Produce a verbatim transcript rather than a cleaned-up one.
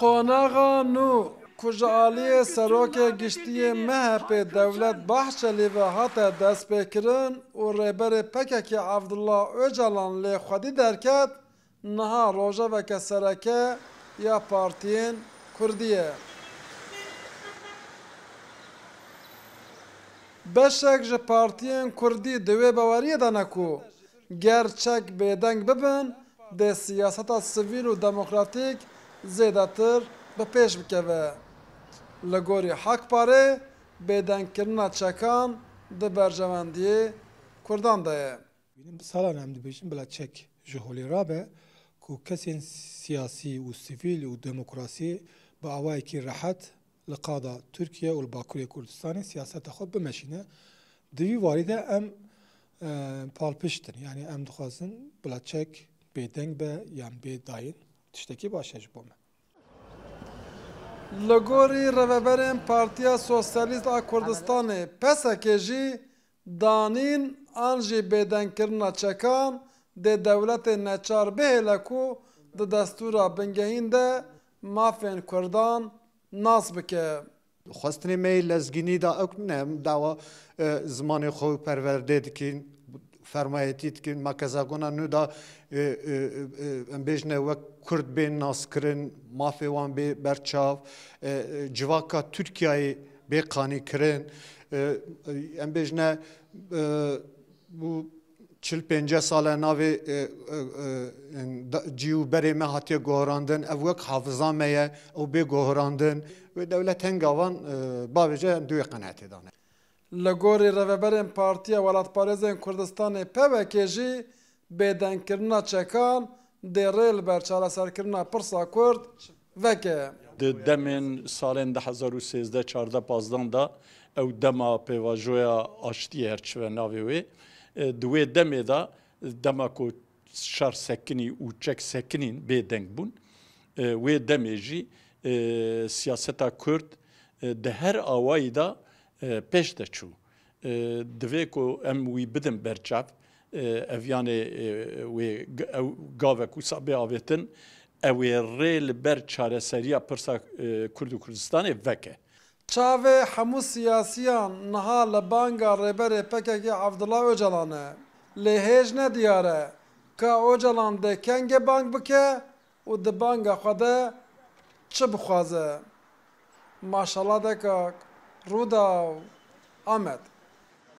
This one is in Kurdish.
Qonaxa nû ku ji aliyê Serokê Giştî yê M H P'ê Dewlet Bahçelî ve hate destpêkirin û Rêberê P K K Abdullah Ocalan lê xwedî derket, niha rojeveke sereke ya partiyên Kurdî ye. Beşek ji partiyên Kurdî di wê baweriyê de ne ku ger çek bêdeng bibin, dê siyaseta sivîl û demokratîk zêdetir bi pêş bikeve. Li gorî Hakparê, bêdengkirina çekan di berjewendiyê Kurdan de ye. Bînin bi salan em dibêjin bila çek ji holê rabe ku kesên siyasî û sivîl û demokrasî bi awayekî rehet li qada Tirkiye û li Bakurê Kurdistanê siyaseta xwe bimeşîne. Di vî warî de em, e, palpişt in. Yanî em dixwazin bila çek bêdeng be yan bê dayîn tiştekî baş e ji bo me. Li gorî rêveberên Partiya Sosyalîst a Kurdistanê, P S K, jî danîn an jî bêdengkirina çekan dê dewletê neçar bihêle ku di destûra bingehîn de mafên Kurdan nas bike. Xwestinê me yê lezgînî de ew ne, em dawa, e, zimanê xwe û perwerdê dikin, fermayetî dikin. Ma kezagona nû de, e, e, e, em bêjine wek Kurd bên naskirin, mafê wan bê berçav, e, e, civaka Tirkiyeyê bê qanîkirin. E, e, em bêjine, e, bû çil pênceh sal e navê, e, e, e, da-, cî û berê me hatiye guherandin. Ev wek hafiza me ye, ew bê guherandin. Wê dewlet henga wan, e, bavêje em di wê qenaetê de ne. Li gorî rêveberên Partiya Welatparêzên Kurdistanê, P W K, jî bêdengkirina çekan dê rê li ber çareserkirina pirsa Kurd veke. Di demên salên du hezar û sêzdeh, çardeh, pazdan de ew dema pêvajoya aştiyê her çi ve navê wê, e, di wê demê de dema ku şer sekinî û çek sekinîn bê deng bûn, e, wê demê jî, e, siyaseta Kurd, e, di her awayî de, e, pêş de çû. E, divê ku em wî bidin berçav, e, ev yanê, e, wê g-, ew gavek wisa bê avêtin, ew ê rê li ber çareseriya pirsa, e, Kurd û Kurdistanê veke. Çavê hemû siyasiyan niha li banga rêberê P K K Abdullah Ocalan e. Lê hêj ne diyar e ka Ocalan dê kengê bang bike û di banga xwe de çi bixwaze. Maşala Dekak, Rûdaw, Amed.